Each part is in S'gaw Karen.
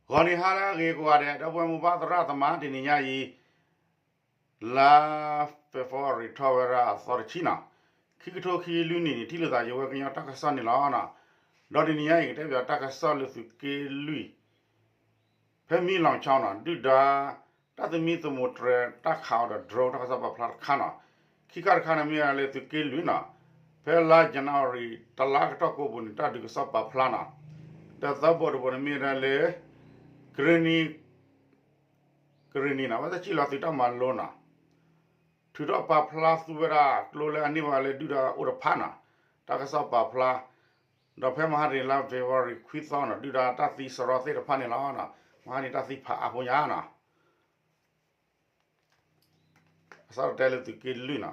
ဂီၤနံၤဟါလၢအဂ့ၤကိးဂၤဒဲး ဒီပုၢ်ဝဲၢ်မိၢ်ပၢ်သရၣ်သမါ တနံၤညါအံၤ လါ February ထီၣ်ဝဲဒၣ်အသီတဆံနီၤ, ခံကထိခံဆံလွံၢ်နံၣ်န့ၣ် ထံၣ်လိာ်သးယဝဲကညီတၢ်ကစီၣ်န့ၣ်လီၤ. ဒီးတနံၤညါအံၤ ကတဲဘၣ်တၢ်ကစီၣ်လၢသုးက့လွံၢ် ဖဲမံလီၤဆီနီၤ ဒုၣ်ဒါ တၢ်သမံသမိးတြဲၤ တၢ်ခးအီၤဒီး drone တၢ်ကစီၣ်ပာ်ဖျါတခါနီၤ, ခံခါတခါန့ၣ်မ့ၢ်ဝဲဒၣ်လၢသုးက့လွံၢ်နီၤ, ဖဲလါ January တလါကတီၢ်ကိးပူၤန့ၣ် တၢ်ဒုးကစီၣ်ပာ်ဖျါနီၤ, တသီဘိးတဘိးန့ၣ်မ့ၢ်ဝဲဒၣ်လၢ ကရ့နံ ကရ့နံနီၤ ဝဲတၢ်စံၣ်လီၤသုးတၢ်မၤလိနီၤ, ထုးထီၣ်ပာ်ဖျါသူဝဲဒၣ်ကျိလၢအန့ၢ်ဘၣ်လၢဒုၣ်ဒါအိၣ်တဖၣ်နီၤ, တၢ်ကစီၣ်ပာ်ဖျါ, ဒီးဖဲမဟါတနံၤလါ February ခွံသီနီၤ ဒုၣ်ဒါတၢ်သံစရီသ့ၣ်တဖၣ်န့ၣ်လီၤ. မဟါန့ၣ်တၢ်သံဖးအါဖိညါနီၤ အစးထီၣ်တဲလၢသုးက့လွံၢ်နီၤ,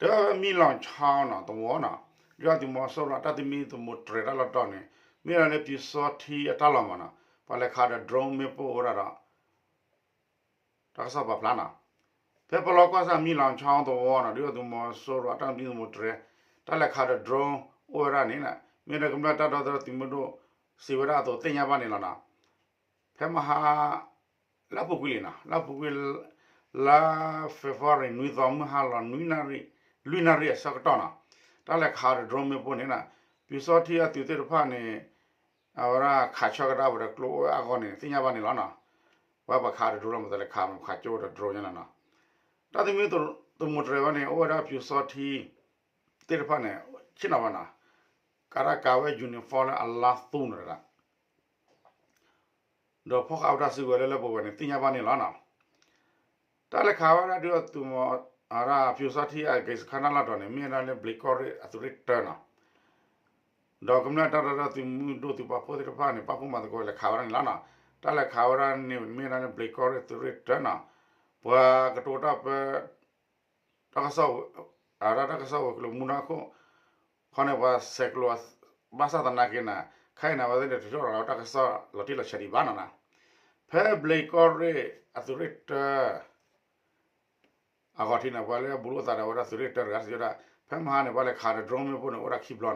တဲဝဲမံလီၤဆီနီၤ သဝီနီၤ, ဒုၣ်ဒါသုးမီၤစိရိၤအတၢ်သမံသမိးတြဲၤတၢ်လီၢ်တတီၤန့ၣ် မ့ၢ်ဝဲဒၣ်လၢပျူစောထီးအတၢ်လီၢ်မးနီၤ, ပှၤလဲၤခးဒီး drone မ့ၣ်ပိၢ်အိၣ်ဝဲဒၣ်ဒီး တၢ်ကစီၣ်ပာ်ဖျါနီၤ, ဖဲပလီကွၢ်ဆၣ်မံလီၤဆီသဝီနီၤ ဒုၣ်ဒါသုးမီၤစိရိၤအတၢ်သမံသမိးတြဲၤ တၢ်လဲၤခးဒီး drone အိၣ်ဝဲဒၣ်န့ၣ် မ့ၢ်ဝဲဒၣ်ကမျၢၢ်တၢ်ဒီသဒၢသုးမုၢ်ဒိၣ်စံးဝဲဒၣ်အသိးသ့ၣ်ညါဘၣ်န့ၣ်လီၤနီၤ. ဖဲမဟါ လၢအပူၤကွံာ်လံနီၤ လၢအပူၤကွံာ် လါ February နွံသီ မုၢ်ဟါလီၤ လွံၢ်နၣ်ရံၣ်အဆၢကတီၢ်နီၤ, တၢ်လဲၤခးဒီး drone မ့ၣ်ပိၢ်န့ၣ် ပျူစောထီးအသုးသ့ၣ်တဖၣ်န့ၣ် အဝဲဒၣ်ခးဆၢကဒါဝဲဒီးကျိအိၣ်ဝဲအဂီၢ်န့ၣ် သ့ၣ်ညါဘၣ်န့ၣ်လီၤနီၤ. ပှၤပှၤခးဒီး drone မ့ၢ်သးလဲၤခးမ့ၢ်ခးကၠိဒီး drone ညါနီၤနီၤ, တၢ်သမံသမိးတြဲၤဝဲန့ၣ် အိၣ်ဝဲဒၣ်ပျူစောထီးသ့ၣ်တဖၣ်န့ၣ် ဆ့ၣ်နီၤဝဲနီၤ, ကးတၢ်ကးဝဲ uniform လၢအလါသူန့ၣ် ဒီးဖီၣ်ဃာ်ဝဲတၢ်စုကဝဲၤလၢလၢပှဲၤပှဲၤန့ၣ် သ့ၣ်ညါဘၣ်န့ၣ်လီၤနီၤ. တၢ်လဲၤခးဝဲဒၣ်ဒုၣ်ဒါသုးမီၤ အဝဲဒၣ်ပျူစောထီးအ gate စခန်း တၢ်လီၢ်တတီၤန့ၣ် မ့ၢ်ဝဲဒၣ်လၢဘျံးကီၢ်ရ့ၣ်အသုးရ့ၣ်တၢနီၤ, ဒီးကမျၢၢ်တၢ်ဒီသဒၢသုးမုၢ်ဒိၣ်သုးပာ်ဖှိၣ်သ့ၣ်တဖၣ်န့ၣ် ပာ်ဖှိၣ်မၤသကိးလဲၤခးဝဲဒၣ်န့ၣ်လီၤနီၤ. တၢ်လဲၤခးဝဲဒၣ်န့ၣ် မ့ၢ်ဝဲဒၣ်လၢဘျံးကီၢ်ရ့ၣ်သုးရ့ၣ်တၢနီၤ, ပှၤကတိၤတၢ်ပၢ တၢ်ကစီၣ် အဝဲဒၣ်တၢ်ကစီၣ်ဝဲၤကျိၤမူနီၢ်ခိၣ် ခီန့ၣ် ပှၤဆဲးကျိး ဘၣ်ဆၣ်သနာ်က့န့ၣ် ခဲအံၤန့ၣ် အဝဲသ့ၣ်န့ၣ် ထုးထီၣ်ရၤလီၤတၢ်ကစီၣ်လီၤတံၢ်လီၤဆဲးဒံးဘၣ်နီၤနီၤ. ဖဲဘျံးကီၢ်ရ့ၣ်အသုးရ့ၣ်တၢ အဂီၢ်ထံးန့ၣ် ပှၤလၢအဘူးလိာ်သးဒီးဝဲဒၣ်သုးရ့ၣ်တၢတဂၤစံးဝဲဒၣ် ဖဲမဟါန့ၣ် ပှၤလဲၤခးဒီး drone မ့ၣ်ပိၢ်န့ၣ် အိၣ်ဝဲဒၣ်ခံဘျီနီၤ.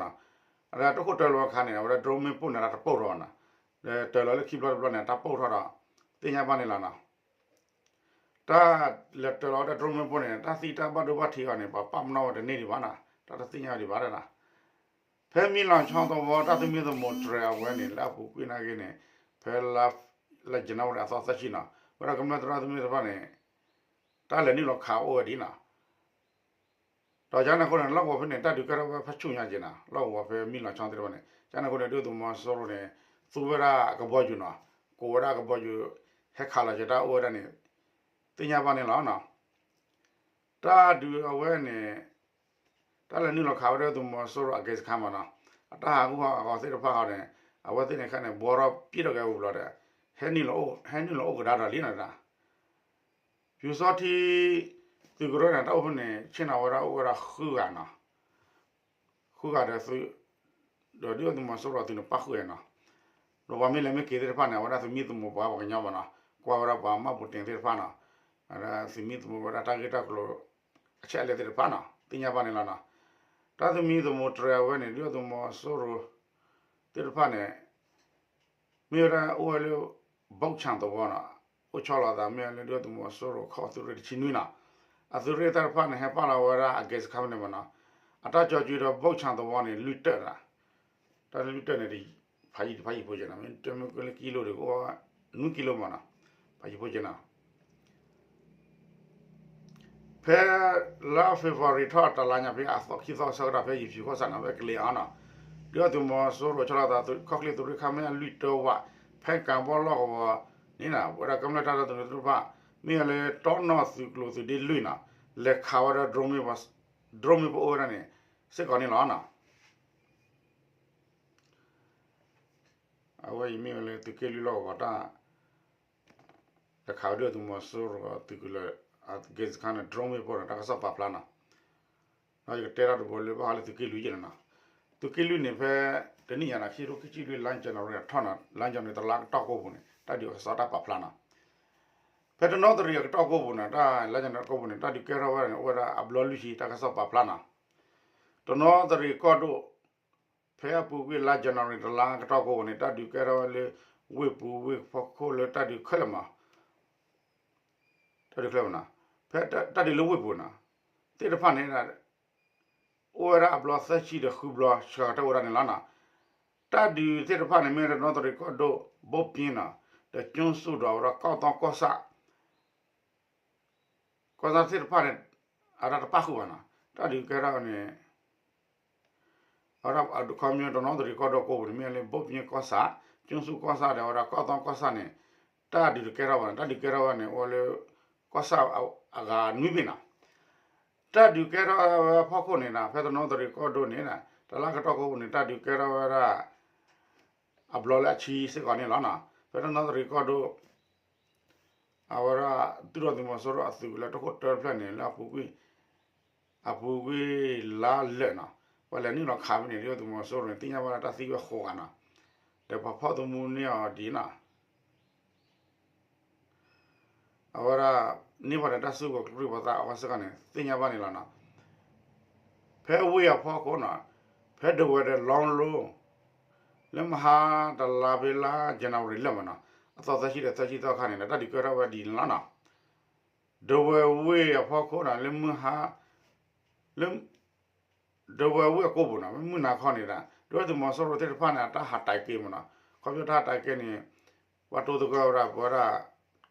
အဝဲဒၣ်တခိၣ်တၢလီၤခါန့ၣ် အဝဲဒၣ် drone မ့ၣ်ပိၢ်န့ၣ် တၢ်တပိၢ်ထီၣ်ဘၣ်နီၤ. ဒီးတၢလီၤလၢခံဘျီတဘျီန့ၣ် တၢ်ပိၢ်ထီၣ်ဒီး သ့ၣ်ညါဘၣ်န့ၣ်လီၤနီၤ. တၢ်လဲၤတၢလီၤဝဲဒၣ် drone မ့ၣ်ပိၢ်န့ၣ် တၢ်သံတၢ်ဘၣ်ဒိဘၣ်ထံးအီၤန့ၣ် ပှၤပာ်ပနီၣ်ဝဲတန့ၢ်ဒံးဘၣ်နီၤ. တၢ်တသ့ၣ်ညါဝဲဒံးဘၣ်နီၤ. ဖဲမံလီၤဆီသဝီတၢ်သမံသမိးတြဲၤအဝဲန့ၣ် လၢအပူၤကွံာ်နာ်က့န့ၣ် ဖဲလါ January အသီသၢဆံနီၤ ဝဲဒၣ်ကမျၢၢ်သရၣ်သမုၢ်သ့ၣ်တဖၣ်န့ၣ် တၢ်လဲၤနုာ်လီၤခးအိၣ်ဝဲဒံးနီၤ. ဒီးကန့ၣ်အဃိန့ၣ် လီၢ်ကဝီၤဖဲန့ၣ် တၢ်ဒုးကဲထီၣ်ဝဲဖးဆူၣ်ညါက့ၤနီၤ လီၢ်ကဝီၤဖဲမံလီၤဆီသ့ၣ်တဖၣ်န့ၣ် ကန့ၣ်အဃိန့ၣ် ဒုၣ်ဒါသုးမီၤစိရိၤန့ၣ် သူဝဲဒၣ်အကဘီယူၤနီၤ ကိးဝဲဒၣ်အကဘီယူၤ ဟဲခးလီၤက့ၤတၢ်အိၣ်ဝဲဒၣ်န့ၣ် သ့ၣ်ညါဘၣ်န့ၣ်လီၤနီၤ. တၢ်ဒုးအဝဲန့ၣ် တၢ်လဲၤနုာ်လီၤခးဝဲဒၣ်သုးမီၤစိရိၤအ gate စခန်းမးနီၤ အတၢ်ဟးဂူာ်ဟးဂီၤသ့ၣ်တဖၣ်ဃီန့ၣ် အဝဲသ့ၣ်န့ၣ်ခဲန့ၣ် ဘှီထီၣ်ပျဲၢ်ထီၣ်က့ၤဝံၤဘျီဒီး ဟဲနုာ်လီၤအိၣ်ကဒါဒီးလံနီၤ ပျူစောထီး သုးကရၢန့ၣ် တၢ်အိၣ်ဖဲန့ၣ် ဆ့ၣ်နီၤဝဲဒၣ်အိၣ်ဝဲဒၣ်ဃုဂၤနီၤ ဃုဂၤဒီး ဒီးဒုၣ်ဒါသုးမီၤစိရိၤအသုးန့ၣ်ပၣ်ဃုာ်နီၤ ဒီးပှၤမ့ၢ်လဲၤမ့ၢ်က့ၤသ့ၣ်တဖၣ်န့ၣ် အဝဲဒၣ်သုးမံသမိးပှၤပှၤကညီဘၣ်နီၤ ကွၢ်ဝဲဒၣ်ပှၤမၢ်ပူၤတ့ၢ်သ့ၣ်တဖၣ်နီၤ အဝဲဒၣ်သုးမံသမိးဝဲဒၣ်တၢ်ဂ့ၢ်တၢ်ကျိၤ အချက်အလက်သ့ၣ်တဖၣ်နီၤ သ့ၣ်ညါဘၣ်န့ၣ်လီၤနီၤ တၢ်သမံသမိးတြဲၤအဝဲန့ၣ် ဒုၣ်ဒါသုးမီၤစိရိၤသ့ၣ်တဖၣ်န့ၣ် မ့ၢ်ဝဲဒၣ်အိၣ်ဝဲလၢ ဘီးဆၣ်သဝီနီၤ အိၣ်ဆီလီၤအသးမ့ၢ်ဝဲလၢဒုၣ်ဒါသုးမီၤစိရိၤခီၣ်အသုးရ့ၣ်တဆံနွံနီၤ အသုးရ့ၣ်တၢ်တဖၣ်န့ၣ် ဟဲပာ်လီၤဝဲဒၣ်အ gate စခန်း ဖဲန့ၣ်မးနီၤ အတၢ်ကၠီၤကွံာ်ဒီးဘီးဆၣ်သဝီန့ၣ် လွံၢ်တၢၢ်နီၤ တၢ်လွံၢ်တၢၢ်န့ၣ် ဖးယံၤဖးယံၤဖိက့နီၤ မ့ၢ်တမ့ၢ်ကလၢကံလိဒီး ကအိၣ်နွံကံလိမးနီၤ ဖးယံၤဖိက့နီၤ ဖဲလါ February ထီၣ်တလါညါဖဲအသီခံသီဆၢကတီၢ်ဖဲယဖံးခိၣ်စးနီၤ ဖဲကလ့ၤအါနီၤ ဒုၣ်ဒါသုးမီၤစိရိၤဆီလီၤသးခီၣ်ချ့သုးရ့ၣ်ခါမ့ၢ်အလွံၢ်တၢၢ်ဝး ဖဲကၤဘီလီၢ်ကဝီၤန့ၣ်နီၤ ဝဲဒၣ်ကမျၢၢ်တၢ်ဒီသဒၢသ့ၣ်တဖၣ် မ့ၢ်ဝဲလၢတီနီၣ်သုးကျိၤသုးဒ့လွံၢ်နီၤ လဲၤခးဝဲဒၣ် drone မ့ၣ်ပိၢ်အိၣ်ဝဲဒၣ်န့ၣ် စ့ၢ်ကီးန့ၣ်လီၤနီၤ အဝဲအံၤမ့ၢ်ဝဲလၢသုးက့လွံၢ်လီၢ်ကဝီၤတၢ် တခးဝဲဒၣ်သုးမီၤစိရိၤသုးကလၢၤ အ gate စခန်း န့ၣ် drone မ့ၣ်ပိၢ်န့ၣ် တၢ်ကစီၣ်ပာ်ဖျါနီၤ ဒီးယကတဲတၢ်တဘိလၢဘၣ်ဃးလၢသုးက့လွံၢ်ယဲၢ်န့ၣ်နီၤ သုးက့လွံၢ်န့ၣ်ဖဲ တနံၣ်ညါန့ၣ် ခံကထိခံဆံလွံၢ် လါ January ထီၣ်နီၤ လါ January တလါကတီၢ်ကိးပူၤန့ၣ် တၢ်ဒုးကစီၣ်တၢ်ပာ်ဖျါနီၤ ဖဲတနီသရံၣ်အကတီၢ်ကိးပူၤန့ၣ် တၢ်လါ January ကိးပူၤန့ၣ် တၢ်ဒုးကဲထီၣ်ဝဲဒၣ်န့ၣ် အိၣ်ဝဲဒၣ်အဘျီလွံၢ်ဆံ တၢ်ကစီၣ်ပာ်ဖျါနီၤ တနီသရံၣ်ကီၢ်ဒိၣ် ဖဲအပူၤကွံာ်လါ January တလါကတီၢ်ကိးပူၤန့ၣ် တၢ်ဒုးကဲထီၣ်ဝဲလၢ ဝ့ၢ်ပူၤဝ့ၢ်ဖီခိၣ်လၢတၢ်ဒုးခဲလၢာ်မး, တၢ်ဒုးခဲလၢာ်မးနီၤ, ဖဲတၢ်ဒုးလၢဝ့ၢ်ပူၤနီၤ, သ့ၣ်တဖၣ်န့ၣ် အိၣ်ဝဲဒၣ်အဘျီသၢဆံဒီးဃုဘျီ ဆှၢကတၢၢ်ဝဲဒၣ်န့ၣ်လီၤနီၤ. တၢ်ဒုးသ့ၣ်တဖၣ်န့ၣ် မ့ၢ်တနီသရံၣ်ကီၢ်ဒိၣ် ဘိၣ်ပၠ့နီၤ, ဒီးကၠိစူၣ်ဒီးဝဲဒၣ်ကီၢ်သီကီၢ်ဆၣ် ကီၢ်ဆၣ်သ့ၣ်တဖၣ်န့ၣ် အတၢ်တပၣ်ဃုာ်ဘၣ်နီၤ, တၢ်ဒုးကဲထီၣ်န့ၣ် အဝဲဒၣ်အခီပညီတနီသရံၣ်ကီၢ်ဒိၣ်ကိးပူၤန့ၣ် မ့ၢ်လၢဘိၣ်ပၠ့ကီၢ်ဆၣ်, ကၠိစူၣ်ကီၢ်ဆၣ်ဒီးဝဲဒၣ်ကီၢ်သီကီၢ်ဆၣ်န့ၣ် တၢ်ဒုးတကဲထီၣ်ဘၣ်နီၤ, တၢ်ဒုးကဲထီၣ်ဝဲန့ၣ် အိၣ်လၢ ကီၢ်ဆၣ်အဂၤနွံဘ့ၣ်နီၤ. တၢ်ဒုးကဲထီၣ်ဝဲအဖီခိၣ်န့ၣ်နီၤ, ဖဲတနီသရံၣ်ကီၢ်ဒိၣ်န့ၣ် တလါကတီၢ်ကိးပူၤန့ၣ် တၢ်ဒုးကဲထီၣ်ဝဲဒၣ် အဘျီလၢအဆံစ့ၢ်ကီးန့ၣ်လီၤနီၤ. ဖဲတနီသရံၣ်ကီၢ်ဒိၣ် အဝဲဒၣ် သုးဒီးသုးမီၤစိရိၤအသုးကလၢၤတခိၣ်တၢတဖျၢၣ်န့ၣ် လၢအပူၤကွံာ် အပူၤကွံာ်လါလၢာ်နီၤ, ပှၤလဲၤနုာ်လီၤခးဖဲန့ၣ် ဒုၣ်ဒါသုးမီၤစိရိၤန့ၣ် သ့ၣ်ညါဘၣ်လၢတၢ်သံဝဲဃိးဂၤနီၤ, ဒီးပှၤဖီၣ်သမူန့ၢ်အီၤဒံးနီၤ အဝဲဒၣ် န့ၢ်ဘၣ်ဒီးတၢ်စုကဝဲၤကျိချံမျိာ်သၣ်အဝဲစ့ၢ်ကီးန့ၣ် သ့ၣ်ညါဘၣ်န့ၣ်လီၤနီၤ. ဖဲအဝ့ၢ်အဖီခိၣ်နီၤ, ဖဲဒဝဲၢ်ဒီးလီလိ လၢမဟါတလါဖဲလါ January လၢာ်မးနီၤ, အသီသၢဆံဒီးသၢဆံသီခါန့ၣ်ဒီး တၢ်ဒုးကဲထီၣ်ဝဲဒ်န့ၣ်လီၤနီၤ. ဒဝဲၢ်ဝ့ၢ်အဖီခိၣ်နီၤ လၢမုၢ်ဟါ လၢ ဒဝဲၢ်ဝ့ၢ်အကိးပူၤနီၤ မုၢ်နၤခီန့ၣ်ဒီး ဒုၣ်ဒါသုးမီၤစိရိၤသ့ၣ်တဖၣ်န့ၣ် အတၢ်ဟးတဲာ်က့ၤမးနီၤ, ခီဖျိတၢ်ဟးတဲာ်က့ၤန့ၣ် ပှၤတိသကိးဝဲဒၣ် ပဝဲဒၣ်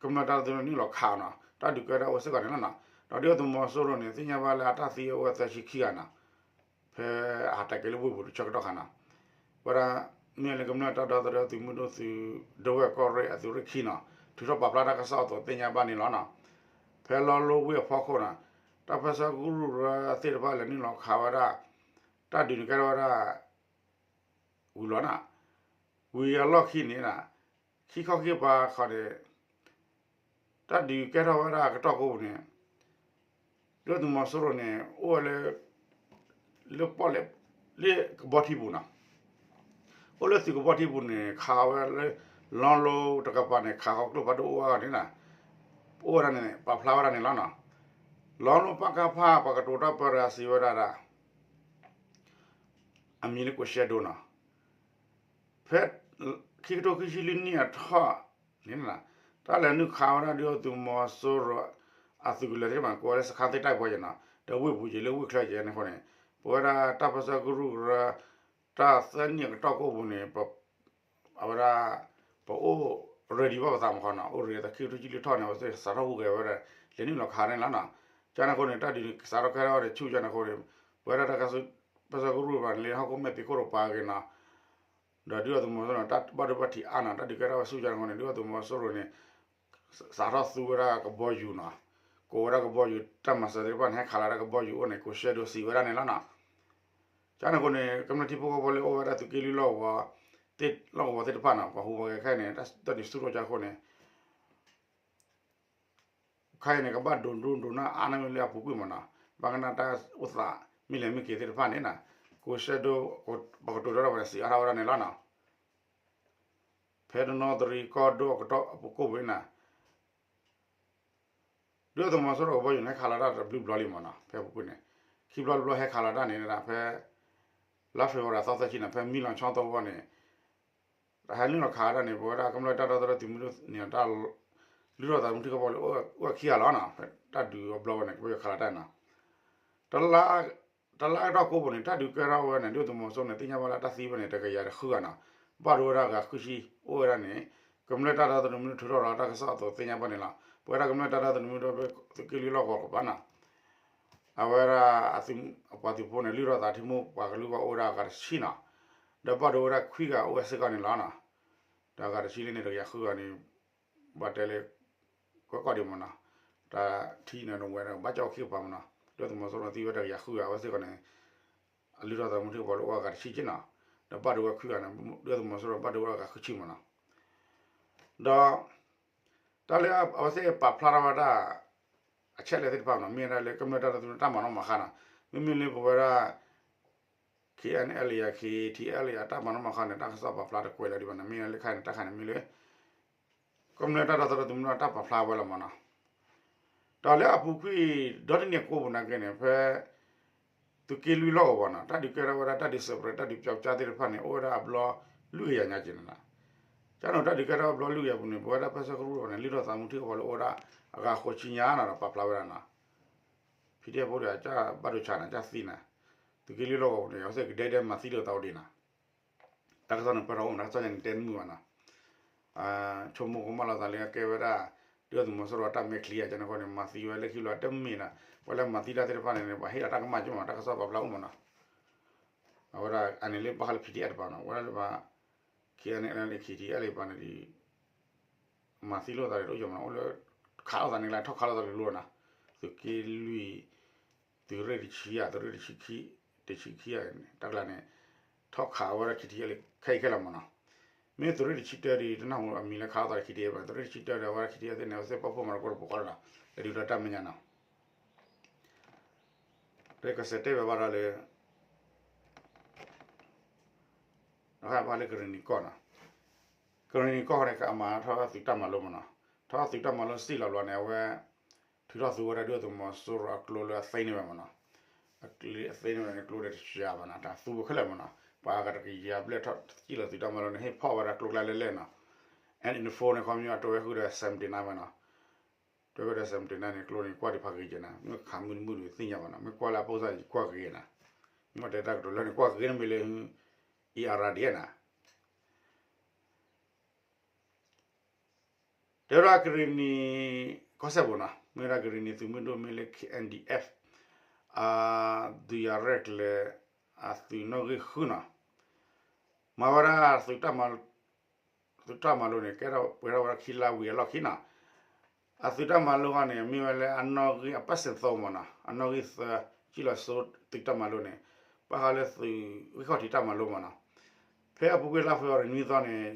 ကမျၢၢ်တၢ်သ့ၣ်တဖၣ်န့ၣ် နုာ်လီၤခးအီၤနီၤ, တၢ်ဒုးကဲထီၣ်ဝဲစ့ၢ်ကီးန့ၣ်လီၤနီၤ. ဒီးဒုၣ်ဒါသုးမီၤစိရိၤန့ၣ် သ့ၣ်ညါဘၣ်လၢအတၢ်သံအဝဲသၢဆံခံဂၤနီၤ, ဖဲအဟးတဲာ်က့ၤလၢဝ့ၢ်ပူၤတဆၢကတီၢ်ခါနီၤ, ပဝဲဒၣ် မ့ၢ်လၢကမျၢၢ်တၢ်ဒီသဒၢသုးမုၢ်ဒိၣ်သုး ဒဝဲၢ်ကီၢ်ရ့ၣ်အသုးရ့ၣ်ခံနီၤ ထုးထီၣ်ပာ်ဖျါတၢ်ကစီၣ်အသိးသ့ၣ်ညါဘၣ်န့ၣ်လီၤနီၤ. ဖဲလီလိဝ့ၢ်အဖီခိၣ်နီၤ, တၢ်ပၢၢ်ဆၢကရူၢ်ကရၢသ့ၣ်တဖၣ်လဲၤနုာ်လီၤခးဝဲဒၣ် တၢ်ဒုးန့ၣ်ကဲထီၣ်ဝဲဒၣ် ဝံၤလီၤနီၤ, ဝံၤအလီၢ်ခံန့ၣ်နီၤ, ခံခီခံကပၤခီန့ၣ် တၢ်ဒုးကဲထီၣ်ဝဲဒၣ်အကတီၢ်ကိးပူၤန့ၣ် ဒုၣ်ဒါသုးမီၤစိရိၤန့ၣ် အိၣ်ဝဲလၢ လၢပီၣ်လဲၣ် လၢကဘီထံပူၤနီၤ, အိၣ်လၢသုးကဘီထံပူၤန့ၣ် ခးဝဲလၢ လီလိတကပၤန့ၣ် ခးဃီကျိဖးဒိၣ်အိၣ်ဝဲဒၣ်န့ၣ်နီၤ, အိၣ်ဝဲဒၣ်န့ၣ် ပာ်ဖျါဝဲဒၣ်န့ၣ်လီၤနီၤ. လီလိပကဖ ပှၤကတိၤတၢ်ပၢတဂၤစံးဝဲဒၣ်ဒီး အမံၤလၢကိးရှဲဒိနီၤ, ဖဲ ခံကထိခံဆံလွံၢ်နံၣ်အထီၣ်န့ၣ် တၢ်လဲၤနုာ်ခးဝဲဒၣ်ဒုၣ်ဒါသုးမီၤစိရိၤ အသုးကလၢၤသ့ၣ်တဖၣ် ကိးဝဲလၢစခါသ့ၣ်တၢ်ပှဲၤယဲနီၤ, ဒီးဝ့ၢ်ပူၤယဲလၢဝ့ၢ်ချၢယဲန့ၣ်အဃိန့ၣ် ပဝဲဒၣ်တၢ်ပၢၢ်ဆၢကရူၢ်ကရၢ တၢ်သၢနံၣ်အကတီၢ်ကိးပူၤန့ၣ် အဝဲဒၣ် ပအိၣ် ready ဘၣ်ပသးမးဃီနီၤ, အိၣ် ready သးခံကထိခံဆံလွံၢ်ထီၣ်န့ၣ် အဝဲသ့ၣ်စးထီၣ်ဟူးဂဲၤဝဲဒၣ် လဲၤနုာ်လီၤခးန့ၣ်လီၤနီၤ. ကန့ၣ်အဃိန့ၣ် တၢ်ဒုးန့ၣ် စးထီၣ်ကဲထီၣ်ဝဲဒီးဆူၣ်ကန့ၣ်အဃိန့ၣ် ပဝဲဒၣ်တၢ်ပၢၢ်ဆၢကရူၢ်ဘၣ်န့ၣ် လၢဟီၣ်ခိၣ်မဲာ်ဖံးခိၣ်တပၤဂ့ၤနီၤ, ဒီးဒုၣ်ဒါသုးမီၤစိရိၤန့ၣ် တၢ်ဘၣ်ဒိဘၣ်ထံးအါနီၤ, တၢ်ဒုးကဲထီၣ်ဝဲဆူၣ်ကန့ၣ်အဃိန့ၣ် ဒုၣ်ဒါသုးမီၤစိရိၤန့ၣ် စးထီၣ်သူဝဲဒၣ်ကဘီယူၤနီၤ, ကိးဝဲဒၣ်ကဘီယူၤ တၢ်မၤစၢၤသ့ၣ်တဖၣ်န့ၣ် ဟဲခးလီၤဒၣ်ကဘီယူၤအိၣ်န့ၣ် ကိးရှဲဒိစံးဝဲဒၣ်န့ၣ်လီၤနီၤ. ကန့ၣ်အဃိန့ၣ် ကမျၢၢ်ထံဖိကီၢ်ဖိလၢအိၣ်ဝဲဒၣ်သုးက့လွံၢ်လီၢ်ကဝီၤ လီၢ်ကဝီၤသ့ၣ်တဖၣ်နီၤ ပှၤဟူးပှၤဂဲၤခဲအံၤန့ၣ် တၢ်ဒုးဆူၣ်ထီၣ်ကၢအဃိန့ၣ် ခဲအံၤန့ၣ် ကဘၣ်ဒိးဒိးဒိးနၢ်အါန့ၢ်လၢအပူၤကွံာ်မးနီၤ, ဘၣ်ကနၣ်တၢ်အိၣ်သးမ့ၢ်လဲၤမ့ၢ်က့ၤသ့ၣ်တဖၣ်န့ၣ်နီၤ, ကိးရှဲဒိ ပှၤကတိၤတၢ်ဒီးပှၤန့ၣ် စံးအါထီၣ်ဝဲဒၣ်န့ၣ်လီၤနီၤ. ဖဲတနီသရံၣ်ကီၢ်ဒိၣ်အကတီၢ်အပူၤကိးပူၤန့ၣ်နီၤ ဒုၣ်ဒါသုးမီၤစိရိၤကဘီယူၤန့ၣ် ဟဲခးလီၤတၢ်တဘျုးဘျီလံမးနီၤ, ဖဲအပူၤကွံာ်န့ၣ် ခံဘျီတဘျီဟဲခးလီၤတၢ်န့ၣ် ဖဲ လါဖ့ၤဘြူၤအါရံၤသီသၢဆံန့ၣ် ဖဲမံလီၤဆီသဝီန့ၣ် တၢ်ဟဲနုာ်လီၤခးတၢ်န့ၣ် ပဝဲဒၣ်ကမျၢၢ်တၢ်ဒီသဒၢသုးမုၢ်ဒိၣ်န့ၣ် တၢ်လုၢ်ထီၣ်သးသမူထံကီၢ်ဖိလၢအိၣ်ဝဲခံဂၤလီၤနီၤ, ဖဲတၢ်ဒုးအဘျီဝဲန့ၣ် ကဘီယူၤခးလီၤတၢ်နီၤ တလါကတီၢ်ကိးပူၤန့ၣ် တၢ်ဒုးကဲထီၣ်ဝဲန့ၣ် ဒုၣ်ဒါသုးမီၤစိရိၤန့ၣ် သ့ၣ်ညါဘၣ်လၢတၢ်သံဝဲန့ၣ် တကယၤဒီးဃုဂၤနီၤ, ဘၣ်ဒိဝဲဒၣ်ဂၤဃုဆံ အိၣ်ဝဲဒၣ်န့ၣ် ကမျၢၢ်တၢ်ဒီသဒၢသုးမုၢ်ဒိၣ်ထုးထီၣ်လီၤတၢ်ကစီၣ်အသိးသ့ၣ်ညါဘၣ်န့ၣ်လီၤ. ပဝဲဒၣ်ကမျၢၢ်တၢ်ဒီသဒၢသုးမုၢ်ဒိၣ်ဖဲသုးက့လွံၢ်လီၢ်ကဝီၤကပၤနီၤ အဝဲဒၣ်အသုးပှၤသုးဖိန့ၣ် လုၢ်ထီၣ်သးထံမိၢ်ပှၤကလုာ်ဂီၢ်အိၣ်ဝဲဒၣ်အဂၤတဆံနီၤ, ဒီးဘၣ်ဒိဝဲဒၣ်ခွံဂၤအိၣ်ဝဲစ့ၢ်ကီးန့ၣ်လီၤနီၤ. ဒီးအဂၤတဆံလၢန့ၣ် တကယၤဃုဂၤန့ၣ် ဘၣ်တဲလၢ ကွဲးကီၢ်ဒံးမးနီၤ, တၢ်ထံန့ၣ်ဝဲဒၣ်ဘၣ်ကၠီၣ်ခံကပၤမးနီၤ, ဒုၣ်ဒါသုးမီၤစိရိၤသံဝဲတကယၤဃုဂၤဝဲစ့ၢ်ကီးန့ၣ် အလုၢ်ထီၣ်သးသမူထံကီၢ်ဖိလၢအိၣ်အဂၤတဆံက့နီၤ, ဒီးဘၣ်ဒိဝဲခွံဂၤန့ၣ် ဒုၣ်ဒါသုးမီၤစိရိၤဘၣ်ဒိဝဲအဂၤဃုဆံမးနီၤ. ဒီး တၢ်လၢအဝဲသ့ၣ်ပာ်ဖျါထီၣ်ဝဲဒၣ် အချက်အလက်သ့ၣ်တဖၣ်နီၤ မ့ၢ်ဝဲဒၣ်လၢကမျၢၢ်တၢ်ဒီသဒၢတၢ်မၤနီၣ်မၤဃါနီၤ, မ့မ့ၢ်လၢပဝဲဒၣ် KNLA အ KTLA အတၢ်မၤနီၣ်မၤဃါန့ၣ် တၢ်ကစီၣ်ပာ်ဖျါတကွဲးလၢၤဒံးဘၣ်နီၤ, မ့ၢ်ဝဲလၢခါန့ၣ် တၢ်ခါန့ၣ်မ့ၢ်လၢ ကမျၢၢ်တၢ်ဒီသဒၢသုးမုၢ်ဒိၣ်တၢ်ပာ်ဖျါဝဲလီၤမးနီၤ. ဒီးလၢအပူၤကွံာ်ဒီတနံၣ်အကိးပူၤနာ်က့န့ၣ် ဖဲ သုးက့လွံၢ်လီၢ်ကဝီၤနီၤ တၢ်ဒုးကဲထီၣ်ဝဲဒၣ်တၢ်ဒုးစဲးပြဲး တၢ်ဒုးပျီကၠါသ့ၣ်တဖၣ်န့ၣ် အိၣ်ဝဲဒၣ်အဘျီလွံၢ်ကယၤညါက့န့ၣ်လီၤ. ကန့ၣ်တၢ်ဒုးကဲထီၣ်ဘျီလွံၢ်ကယၤပူၤန့ၣ် ပဝဲဒၣ်ပၢဆှၢကရူၢ်န့ၣ် လုၢ်ထီၣ်သးမူထံကပီၤလၢအိၣ်ဒၣ် အဂၤဃိးဆံညါနီၤဒီးပာ်ဖျါဝဲဒၣ်နီၤ, ဖံးတံၢ်ဖိဒီးကဘၣ်ဒိဆါန့ၣ် ကသံန့ၣ်, သုးက့လွံၢ်လီၢ်ကဝီၤန့ၣ် အဝဲသ့ၣ်ကဒဲကဒဲမၤသံလိာ်သးအိၣ်ဒံးနီၤ, တၢ်ကစီၣ်န့ၣ်ပၢၢ်ထီၣ်အိၣ်မး တၢ်ကစီၣ်န့ၣ်တဲတမုာ်ဘၣ်နီၤ, ဆိကမိၣ်ကမၣ်လီၤသးလၢအကဲဝဲဒၣ် ဒုၣ်ဒါသုးမီၤစိရိၤအတၢ်မဲာ်ချံဧါ ကန့ၣ်ဃိန့ၣ် မၤသံဝဲလၢခံဘျီတမ့ၢ်နီၤ, ပှၤလၢမၤသံတၢ်သ့ၣ်တဖၣ်န့ၣ် ပှၤဟ့ၣ်လီၤတၢ်ကမၣ်က့မး တၢ်ကစီၣ်ပာ်ဖျါအိၣ်မးနီၤ, အဝဲဒၣ်အန့ၣ်လၢဘၣ်ဃးလၢ P D F တပၤနီၤ, ဝဲဒၣ်လၢဘၣ် K N L A K T L ပၤန့ၣ်ဒီး မၤသံလိာ်သးတအိၣ်ယီၤမးနီၤ, အိၣ်လၢ ခးလိာ်သးန့ၣ်လၢ ထီၣ်ခးလိာ်သးတလိၤနီၤ, သုးက့လွံၢ် သုးရ့ၣ်တဆံယဲၢ် သုးရ့ၣ်တဆံခံ တဆံခံ တၢ်ကျါန့ၣ် ထီၣ်ခးဝဲဒၣ် K T L ခဲအံၤခဲလၢာ်မးနီၤ, မ့ၢ်သုးရ့ၣ်တဆံတၢဒီး တနၢ်ဟူအမံၤလၢခးလိာ်သးလၢ K T L ဘၣ်, သုးရ့ၣ်တဆံတၢဒီး အဝဲဒၣ် K T L သ့ၣ်န့ၣ် အဝဲသ့ၣ်ပာ်ဖှိၣ်မၤသကိးတပူၤဃီလီၤနီၤ, လၢဒုးလီၤတၢ်မဲာ်ညါနီၤ, ဒီးကစဲးတဲဘၣ်ဘၣ်ဒီးလၢ ဒီးဟဲဘၣ်လၢကရ့ၣ်နံၤကီၢ်နီၤ, ကရ့ၣ်နံၤကီၢ်န့ၣ် ကမၤထီၣ်သုးတၢ်မၤလိမးနီၤ, ထီၣ်သုးတၢ်မၤလိစံၣ်လီၤဘျီန့ၣ် အဝဲ ထုးထီၣ်သူဝဲဒၣ်ဒုၣ်ဒါသုးမီၤစိရိၤအကျိလၢအသ့န့ၢ်ဝဲမးနီၤ, အကျိအသ့န့ၢ်ဝဲန့ၣ် ကျိဒီးတစှၤဘၣ်နီၤ, တၢ်သူဝဲခဲလၢာ်မးနီၤ, ပှၤဂၤတကယၤဘျဲၣ်ထီၣ်စံၣ်လီၤသုးတၢ်မၤလိန့ၣ် ဟ့ၣ်ဖီၣ်ဝဲဒၣ်ကျိကျါလဲၣ်လဲၣ်နီၤ, N info န့ၣ် ခီပညီအတဝဲဃုာ်ဒီး seventy nine ဝဲနီၤ, တဝဲဒၣ် seventy nine န့ၣ် ကျိန့ၣ် ကွၢ်ဒံးဖးဂ့ၤကဲနီၤ, မ့ၢ်ခးမုၢ်တမုၢ်ဒုးသ့ၣ်ညါဘၣ်နီၤ, မ့ၢ်ကွၢ်လၢအပိၢ်စၢ်ယကွၢ်ဂ့ၤနီၤ, မ့ၢ်တဲတၢ်ကတိၤလၢန့ၣ် ကွၢ်ဂ့ၤန့ၣ်မ့ၢ်လၢ အံၤအရၤဒံးနီၤ တဲဝဲဒၣ်ကရ့ၣ်နံၤကီၢ်စဲၣ်ပူၤနီၤ, မ့ၢ်ဝဲဒၣ်ကရ့ၣ်နံၤသုးမုၢ်ဒိၣ်မ့ၢ်လၢ K N D F အဒုးယၤရဲၣ်ကျဲၤ အသုးနီၣ်ဂံၢ်ဃုနီၤ, မၤဝဲဒၣ်သုးတၢ်မၤလိန့ၣ် ကဲထီၣ်ပှဲၤထီၣ်ဝဲဒၣ်ခံလါဝံၤအလီၢ်ခံနီၤ, အသုးတၢ်မၤလိခီန့ၣ် မ့ၢ်ဝဲလၢအနီၣ်ဂံၢ်အပတ်စ့ၣ်သီမးနီၤ, အနီၣ်ဂံၢ်သၢ စံၣ်လီၤစိသုးတၢ်မၤလိန့ၣ် ဘၣ်ဃးလၢသုးဂံၢ်ခီၣ်ထံးတၢ်မၤလိမးနီၤ, ဖဲအပူၤကွံာ်လါဖ့ၤဘြူၤအါရံၤနွံသီန့ၣ်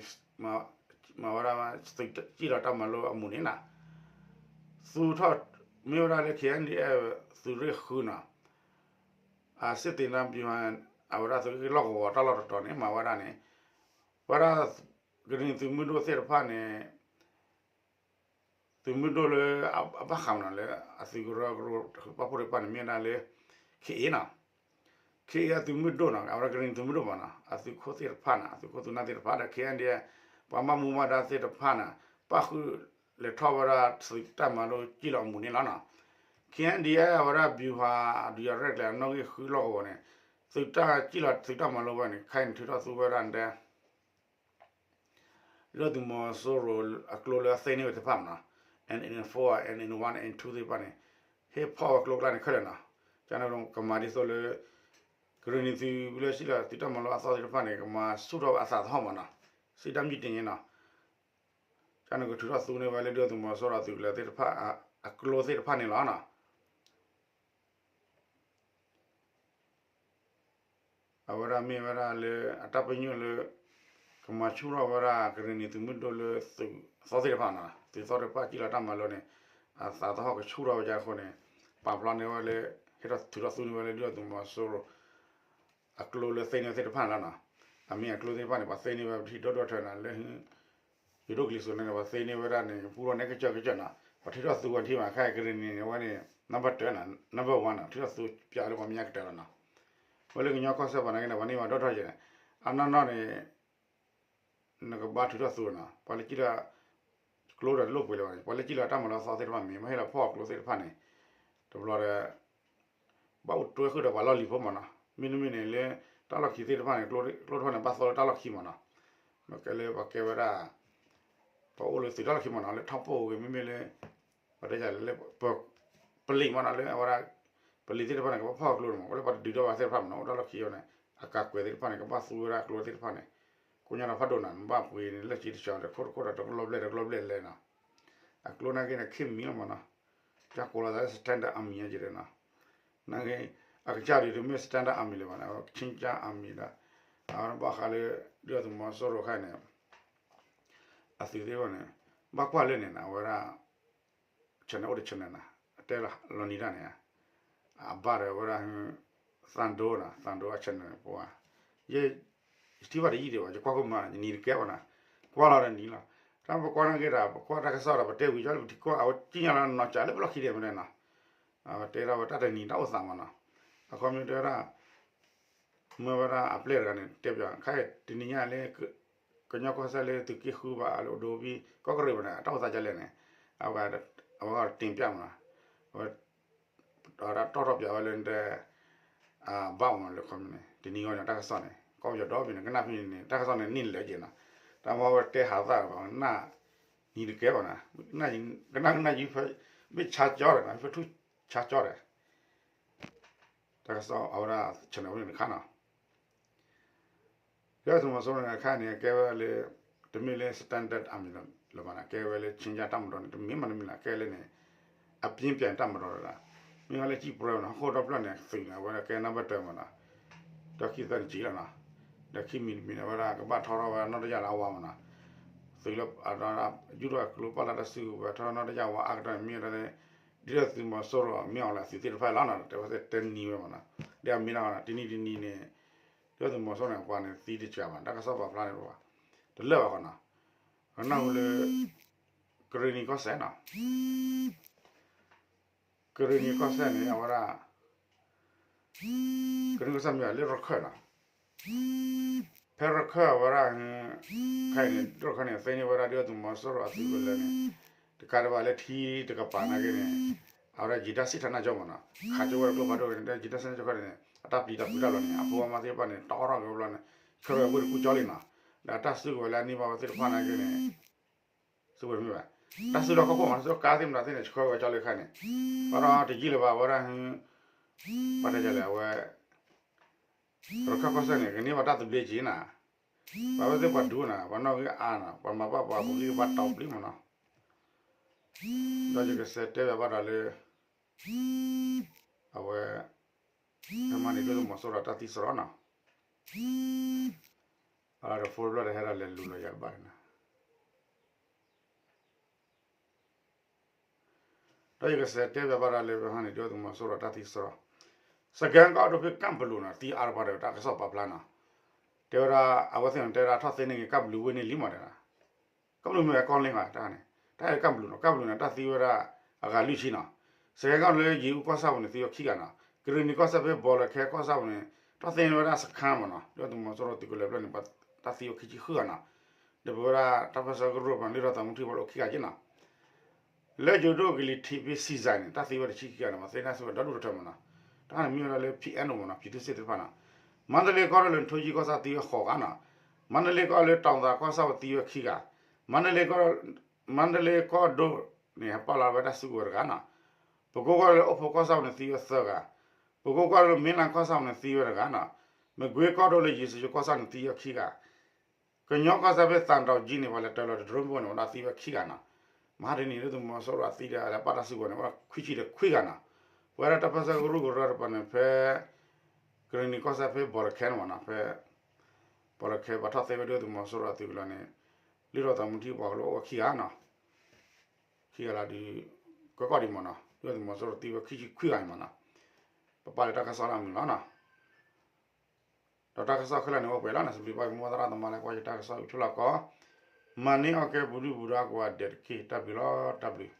မၤဝဲဒၣ် စံၣ်လီၤတၢ်မၤလိအမူးန့ၣ်နီၤ, သူထီၣ် မ့ၢ်ဝဲဒၣ်လၢ K N D F သုးရ့ၣ်ဃုနီၤ, အစ့ၣ်သ့ၣ်နီၣ် ဗျူဟာ အဝဲဒၣ်သုးဂ့ၢ်လီၢ်ကဝီၤတၢ်လီၢ်တတီၤန့ၣ် မၤဝဲဒၣ်န့ၣ် ဝဲဒၣ် ကရ့ၣ်နံၤသုးမုၢ်ဒိၣ်သ့ၣ်တဖၣ်န့ၣ် သုးမုၢ်ဒိၣ်လၢ အဘၣ်ဃးမးနီၤ လၢအသုးကရၢကရိပာ်ဖှိၣ်သ့ၣ်တဖၣ်န့ၣ် မ့ၢ်ဝဲဒၣ်လၢ ခ့အ့နီၤ, ခ့အ့အသုးမုၢ်ဒိၣ်နီၤ အဝဲဒၣ်ကရ့ၣ်နံၤသုးမုၢ်ဒိၣ်မးနီၤ အသုးခိၣ်သ့ၣ်တဖၣ်နီၤ အသုးခိၣ်သုးနၢ်သ့ၣ်တဖၣ်ဒီး ခ့အ့ဒ် ပှၤဘၣ်မူဘၣ်ဒါသ့ၣ်တဖၣ်န့ၣ် ပၣ်ဃုာ်လဲၤထီၣ်ဝဲဒၣ်သုးတၢ်မၤလိစံၣ်လီၤအမူးန့ၣ်လီၤနီၤ, K N D F အဝဲဒၣ် ဗျူဟာ အဒုးယၤရဲၣ်ကျဲၤအနီၣ်ဂံၢ်ဃုလီၢ်ကဝီၤန့ၣ် သုးတၢ်စံၣ်လီၤသုးတၢ်မၤလိဝဲန့ၣ် ခဲအံၤန့ၣ်ထုးထီၣ်သူဝဲဒၣ်တဲ ဒုၣ်ဒါသုးမီၤစိရိၤအကျိလၢအသ့န့ၢ်ဝဲသ့ၣ်တဖၣ်မးနီၤ, N info ဧါ N one N two သ့ၣ်တဖၣ်န့ၣ် ဟ့ၣ်ဖီၣ်ဝဲကျိကျါန့ၣ်ခဲလၢာ်နီၤ, ကန့ၣ်ကမၤဒ်သိးလၢ ကရ့ၣ်နံၤသုးလၢစံၣ်လီၤသုးတၢ်မၤလိအသီသ့ၣ်တဖၣ်န့ၣ် ကမၤဆူၣ်ထီၣ်ဝဲအသးသဟီၣ်မးနီၤ, စံၣ်တၢ်မံၣ်တ့ၢ်န့ၣ်နီၤ, ကန့ၣ်ကထုးထီၣ်သူန့ၢ်ဝဲလၢဒုၣ်ဒါသုးမီၤစိရိၤအသုးကျိၤသ့ၣ်တဖၣ် အကျိသ့ၣ်တဖၣ်န့ၣ်လီၤနီၤ အဝဲဒၣ်မ့ၢ်ဝဲဒၣ်လၢအတၢ်ပညိၣ်လၢ ကမၤဆူၣ်ထီၣ်ဝဲဒၣ်ကရ့ၣ်နံၤသုးမုၢ်ဒိၣ်လၢသုးသီသ့ၣ်တဖၣ်နီၤ, သုးသီသ့ၣ်တဖၣ်စံၣ်လီၤတၢ်မၤလိန့ၣ် အသးသဟီၣ်ကဆူၣ်ထီၣ်ဝဲဒၣ်အဃိန့ၣ် ပာ်ဖျါန့ၢ်ဝဲလၢ ဟ့ၣ်ထီၣ်ထုးထီၣ်သူန့ၢ်ဝဲလၢဒုၣ်ဒါသုးမီၤစိရိၤ အကျိလၢသ့န့ၢ်ဝဲသ့ၣ်တဖၣ်န့ၣ်လီၤနီၤ, အမ့ၢ်အကျိသ့ၣ်တဖၣ်န့ၣ် ပှၤသ့န့ၢ်ဝဲပထံၣ်ဒီဒီထၢနီၤ လၢ ယိၤဒိၣ်ကလံၤစိးန့ၣ် ပှၤသ့န့ၢ်ဝဲဒၣ်န့ၣ် ပူထီၣ်န့ၢ်ကစၢၢ်ကစၢၢ်နီၤ, ပှၤထုးထီၣ်သူဝဲထံၣ်မး ခဲအံၤကရ့ၣ်နံၤန့ၣ် အဝဲန့ၣ် number one နီၤ, ထုးထီၣ်သူပၠးလၢပှၤမဲာ်ညါကတၢၢ်လီၤနီၤ, ဝဲလၢကညီကီၢ်စဲၣ်ပှၤနာ်က့န့ၣ် ပှၤန့ၢ်ဘၣ်ဒီထၢယဲၢ်န့ၣ်, အနီၢ်နီၢ်န့ၣ် နကဘၣ်ထုးထီၣ်သူနီၤ, ပှၤလၢစံၣ်လီၤ ကျိဒီးတလိၣ်ပှ့ၤလၢၤဘၣ်န့ၣ် ပှၤလၢစံၣ်လီၤတၢ်မၤလိအသီသ့ၣ်တဖၣ်မ့ၢ် မ့ၢ်ဟ့ၣ်လီၤဖီၣ်အကျိသ့ၣ်တဖၣ်န့ၣ် တဘျီဒီး ဘၣ်အိၣ်တွဲဃုာ်ဒီးပှၤလီၢ်လံၤဖိမးနီၤ, မ့တမ့ၢ်န့ၣ်လၢ တၢ်လီၢ်ခံသ့ၣ်တဖၣ်န့ၣ် ကျိတဖၣ်န့ၣ် ဘၣ်သီလၢတၢ်လီၢ်ခံမးနီၤ, မ့ၢ်ကဲလၢပှၤကဲဝဲဒၣ် ပှၤအိၣ်လၢသုးတၢ်လီၢ်ခံမးနီၤ, လၢထီၣ်ပိၢ်ဂ့ၤ မ့မ့ၢ်လၢ ပတဲယၤလၢ ပလံာ်မးနီၤ လၢအဝဲဒၣ် ပလံာ်သ့ၣ်တဖၣ်န့ၣ် ကဘၣ်ဖီၣ်ကျိန့ၣ်မး, လၢပှၤတဒုးဒီးဘၣ်သ့ၣ်တဖၣ်မးနီၤ အိၣ်တၢ်လီၢ်ခံအီၤန့ၣ် အကးကွဲးသ့ၣ်တဖၣ်န့ၣ် ကဘၣ်သူဝဲဒၣ်ကျိသ့ၣ်တဖၣ်န့ၣ်, ကိညါဒီးဖးဒိၣ်နၤ နဘၣ်ပှ့ၤန့ၣ် လၢစံတစှၤဒီး ခိၣ်တခိၣ်ဒီးတကလီၢ်ဘျဲၣ်တကလီၢ်ဘျဲၣ်လဲၣ်နီၤ, အကျိနာ်က့န့ၣ် ခံမံၤလီၤမးနီၤ, ကၢ်ကိးလီၤသးလၢ standard army ယဲၢ်နီၤ, နာ်က့ အကစၢ်ဒုးတမ့ၢ် standard army လၢၤဘၣ်နီၤ, ကၠ့ကၠၢ် army ဒီး အဝဲဘၣ်ဃးလၢ ဒုၣ်ဒါသုးမီၤစိရိၤခါန့ၣ် အသုးသ့ၣ်တဖၣ်န့ၣ် ဘၣ်ကွၢ်လၢန့ၣ်နီၤ အဝဲဒၣ် channel အိၣ်တ channel နီၤ အတဲလီၤလီၤနံၤတၢ်န့ၣ်, အဘၣ်ဒီးဝဲဒၣ် သံဒိနီၤ သံဒိအ channel ပှၤ ယဲ ယထံၣ်ဘၣ်တယံာ်ဒံးဘၣ် ယကွၢ်ခိၣ်မး ယနံၤတကဲဘၣ်နီၤ, ကွၢ်လီၤဒီးနံၤလီၤ, တၢ်ပကွၢ်နာ်က့ဒီး ပကွၢ်တၢ်ကစီၣ်ဒီး ပတဲဝံၤ ကၠီလၢပထံကွၢ် အဝဲကံၣ်ညါလီၤနီၤကၠးလၢပလီၢ်ခံဒံးမ့ၢ်နီၤ, အဝဲတဲဒၣ်ဝဲတၢ်တနံၤတၢ်အိၣ်သးမးနီၤ, အခီပညီတဲဝဲဒၣ် မ့ၢ်ဝဲဒၣ်အပျဲၢ်တဂၤန့ၣ် တဲပၠး ခဲအံၤတနံၤညါလၢ က ကညီကီၢ်စဲၣ်လၢသုးက့ဃုဘၣ်လၢအိၣ်ဒီးဝံၤ ကီၢ်ကရ့ၣ်ဘၣ်န့ၣ် အတၢ်အိၣ်သးဒ်လဲၣ်န့ၣ် အဝဲ အဝဲကီၢ်တ့ၢ်ပၠးမနီၤ, အဝဲ ဒီးတၢ်တီၣ်ထီၣ်ပၠးဝဲလၢ ဘၣ်မနီၤလၢခီမ့ၢ်န့ၣ် တနံၤဂီၢ်န့ၣ် တၢ်ကစီၣ်န့ၣ် ကီၢ်ပယီၤဒီဘ့ၣ်န့ၣ် ကနၣ်ဖဲန့ၣ် တၢ်ကစီၣ်န့ၣ်န့ၢ်လၢာ်က့ၤနီၤ, တၢ်မ့ၢ်ဝဲတဲဟးသၣ်ဘၣ် ကနၣ်နံၤတကဲဘၣ်နီၤ, ကနၣ်ကနၣ်ယံၤ ဘ့ၣ်ဆါကၠီဒီးနီၤ ဖဲထူၣ်ဆါကၠီဒီး တၢ်ကစီၣ်အဝဲဒၣ် channel န့ၣ်တခါနီၤ, ဒုၣ်ဒါသုးမီၤစိရိၤန့ၣ်တခါန့ၣ် ကဲဝဲလၢ တမ့ၢ်လၢ standard army လၢၤဘၣ်နီၤ, ကဲဝဲလၢ ဆ့ကၤတၢ်မၤဒီးန့ၣ် တမ့ၢ်မးတမ့ၢ်လၢ ကဲလၢန့ၣ် အပြင်းပြ တၢ်မၤဒီးလီၤ, မ့ၢ်ဝဲလၢကံၣ်ပှဲၤနီၤ ဟီၣ်ခိၣ်ဒီဖျၢၣ်န့ၣ် သုးန့ၣ် အဝဲဒၣ်ကဲ number one မနီၤ, ဒီးခံသၢန့ၣ်ကံၣ်လီၤနီၤ, ဒီးခံမံၤတမံၤန့ၣ် အဝဲဒၣ်ကဘၣ်ထီထီၣ်ဝဲနီၢ်တယၢ်လၢအဝါမနီၤ, သုးလၢ ယူၢ်ထီၣ်ကျိပာ်လၢတၢ်စုကဝဲၤ ထီထီၣ်နီၢ်တယၢ်ဝါအါကတၢၢ်န့ၣ် မ့ၢ်ဝဲဒၣ်လၢ ဒုၣ်ဒါသုးမီၤစိရိၤ မ့ၢ်အီၤလၢအသုးသ့ၣ်တဖၣ်လီၤနီၤ, တဲဝဲသ့ၣ်တဲနံၤဝဲမနီၤ, ဒီးအမ့ၢ်ဒၣ်နီၤ တနံၤတနံၤန့ၣ် ဒုၣ်ဒါသုးမီၤစိရိၤန့ၣ် အပှၤန့ၣ်သံတစှၤဘၣ် တၢ်ကစီၣ်ပာ်ဖျါန့ၣ် တလၢာ်ဘၣ်ဃီနီၤ, ကနၢ်ဟူလၢ ကရ့ၣ်နံၤကီၢ်စဲၣ်နီၤ, ကရ့ၣ်နံၤကီၢ်စဲၣ်န့ၣ် အဝဲဒၣ် ကရ့ၣ်နံၤကီၢ်စဲၣ်မ့ၢ်လၢရခၢၣ်နီၤ, ဖဲရခၢၣ်အဝဲဒၣ် ခဲအံၤန့ၣ် ရခၢၣ်န့ၣ် သ့န့ၢ်ဝဲဒၣ်ဒုၣ်ဒါသုးမီၤစိရိၤအသုးကလၢၤန့ၣ် တကးဒံးဘၣ်လၢထံတကပၤနာ်က့န့ၣ် အဝဲဒၣ် ယံၤတၢ်စံၣ်ထးနၢ်ကၠီမနီၤ ခးကၠိဝဲဒၣ်ကျိဖးဒိၣ်န့ၣ် ယံၤတၢ်စံၣ်ထးနၢ်ကၠီန့ၣ် အတၢ်ပျံၤတၢ်ဖုးတၢ်လီၤန့ၣ် အဖိအမါသ့ၣ်တဖၣ်န့ၣ် တီထီၣ်က့ၤဝဲဘျီန့ၣ် ဆၢထၢၣ်ဝဲတကူၣ်ကၠီလံနီၤ, ဒီးတၢ်စုကဝဲၤလၢအန့ၢ်ဘၣ်ဝဲသ့ၣ်တဖၣ်နာ်က့န့ၣ် စုကဝဲၤတမ့ၢ်ဘၣ်, တၢ်စုလီၢ်ခီၣ်ခိၣ်မနီၤ စုကါသ့ၣ်မတၤသ့ၣ်န့ၣ် ဆှၢဝဲကၠီလၢခါန့ၣ်, ဘၣ်ဒီးတယံာ်လၢၤဘၣ် အဝဲဒၣ် ဘၣ်တဲလဲၣ် အဝဲ ရခၢၣ်ကီၢ်စဲၣ်န့ၣ် ကန့ၢ်ဘၣ်တၢ်သဘျ့က့ၤနၤ, ပှၤဝဲသ့ၣ်ပှၤဒူနၤ ပှၤနီၣ်ဂံၢ်အါနၤ ပှၤမၤဘၣ်ပှၤပဂံၢ်ဘၣ်တီပျံၤမနီၤ, ဒီးယကစံးတဲဘၣ်ဘၣ်ဒီးလၢ အဝဲ ဖဲမဟါန့ၣ် ဒုၣ်ဒါသုးမီၤစိရိၤတၢ်သံစရီနီၤ, အဒီးဖိတဖျၢၣ်ဒီး ဟဲဒီးလဲၤလူၤလီၤယၤတဘၣ်န့ၣ်နီၤ ဒီးယကစံးတဲဘၣ်ဘၣ်ဒီးလၢဖဲမဟါန့ၣ် ဒုၣ်ဒါသုးမီၤစိရိၤတၢ်သံစရီ, စကဲကီၢ်ဒိၣ်ဖဲကၣ်ဘလူးနီၤ သံအါတပှၤဒီးတၢ်ကစီၣ်ပာ်ဖျါနီၤ, တဲဝဲဒၣ် အဝဲသ့ၣ်န့ၣ် တဲဝဲဒၣ်ထီၣ်သ့န့ၢ်က့ၤ ကၣ်ဘလူးဝ့ၢ်န့ၣ်လံမးတဲဒၣ် ကၣ်ဘလူးမ့ၢ်ဝဲကီၢ်လ့ၣ်ဘၣ်တၢ်န့ၣ် တၢ်အဲၣ်ကၣ်ဘလူးနီၤ ကၣ်ဘလူးန့ၣ် တၢ်သံဝဲဒၣ် အဂၤလွံၢ်ဆံနီၤ, စကဲကီၢ်ဒိၣ်လၢယံၤအူကီၢ်ဆၣ်ပူၤန့ၣ် သံဝဲခံဂၤနီၤ, ကရ့ၣ်နံၤကီၢ်စဲၣ်ဖဲဘီလီၤခဲကီၢ်ဆၣ်ပူၤန့ၣ် တၢ်သ့န့ၢ်ဝဲဒၣ်စခါမးနီၤ ဒုၣ်ဒါသုးမီၤစိရိၤသုးကလၢၤဖျၢၣ်န့ၣ် တၢ်သံဝဲခံဆံဃုဂၤနီၤ, ဒီးပဝဲဒၣ်တၢ်ပၢဆှၢကရူၢ်ပှၤန့ၣ် လၢထီၣ်သးမူထံၣ်ဝဲလၢအိၣ်ခံဂၤက့နီၤ လၢယိၤဒိၣ်ကလံၤထံးဖဲစံၤစဲးန့ၣ် တၢ်သံဝဲတဆံခံဂၤန့ၣ် ပှၤသ့ၣ်ညါစံးဝဲဒီဒူၣ်တထၢမးနီၤ, တၢ်န့ၣ်မ့ၢ်ဝဲဒၣ်လၢ ပံအဲၣ်အိၣ် မးနီၤ ပံသူစ့ၣ်သ့ၣ်တဖၣ်နီၤ, မါတလ့ကီၢ်ဒိၣ်လၢနထိယံကီၢ်ဆၣ်သံဝဲဃိးဂၤနီၤ, မါတလ့ကီၢ်လၢတီၤသးကီၢ်ဆၣ်ဝဲသံဝဲခံဂၤ, မါတလ့ မါတလ့ကီၢ်ဒိၣ်န့ၣ် ဟဲပာ်လီၤဝဲဒၣ်စုကဝဲၤတဂၤနီၤ, ပကိကီၢ်ဒိၣ်လၢအိၣ်ဖိကီၢ်ဆၣ်ဝဲန့ၣ်သံဝဲသၢဂၤ, ပကိကီၢ်ဒိၣ်လၢမ့လၣ်ကီၢ်ဆၣ်ဝဲန့ၣ်သံဝဲတဂၤနီၤ, မကွ့ကီၢ်ဒိၣ်လၢယ့ၣ်စယိၤကီၢ်ဆၣ်န့ၣ်သံဝဲခံဂၤ ကညီကီၢ်စဲၣ်ဖဲသးတီၤကၠံန့ၣ် ပှၤလဲၤတၢၤလီၤတဒြိမ့ၣ်ပိၢ်န့ၣ် ဝဲဒၣ်သံဝဲခံဂၤနီၤ,မဟါတနံၤဒုၣ်ဒါသုးမီၤစိရိၤအသံဒီး လဲၤပာ်တၢ်စုကဝဲၤန့ၣ် အိၣ်ဝဲဒၣ်ခွံဆံဒီးခွံဂၤနီၤ, ပဝဲဒၣ်တၢ်ပၢဆှၢကရူၢ်ကရၢတပၤန့ၣ် ဖဲ ကရ့ၣ်နံၤကီၢ်စဲၣ်ဖဲဘီလီၤခဲန့ၣ်မးနီၤ ဖဲ ဘီလီၤခဲ ပှၤထီၣ်သ့ဝဲဒုၣ်ဒါသုးမီၤစိရိၤအသုးကလၢၤန့ၣ် လၢထီၣ်သးမူထံၣ်ပှၤကလၢအိၣ်ဝဲခံဂၤနီၤ, ခံဂၤလၢဒုး ကီၢ်ကီၢ်ဒံးမးနီၤ ဒုၣ်ဒါသုးမီၤစိရိၤသံဝဲခံဆံခွံဂၤန့ၣ်မးနီၤ, ပပာ်လၢတၢ်ကစီၣ်လၢအမုာ်လီၤနီၤ ဒီးတၢ်ကစီၣ်ခဲလၢာ်န့ၣ် အိၣ်ပှဲၤလီၤန့ၣ် စံးဘျုးဘၣ်က့ၤမိၢ်သရၣ်သမါလၢကွၢ်ယတၢ်ကစီၣ်အံၤဖျိလၢကီး, မၤန့ၢ်အီၣ်ကဲပူၤဒုၣ်ပူၤဒါကိးဂၤဒဲးတက့ၢ် တၢ်ဘျုးလီၤ တၢ်ဘျုး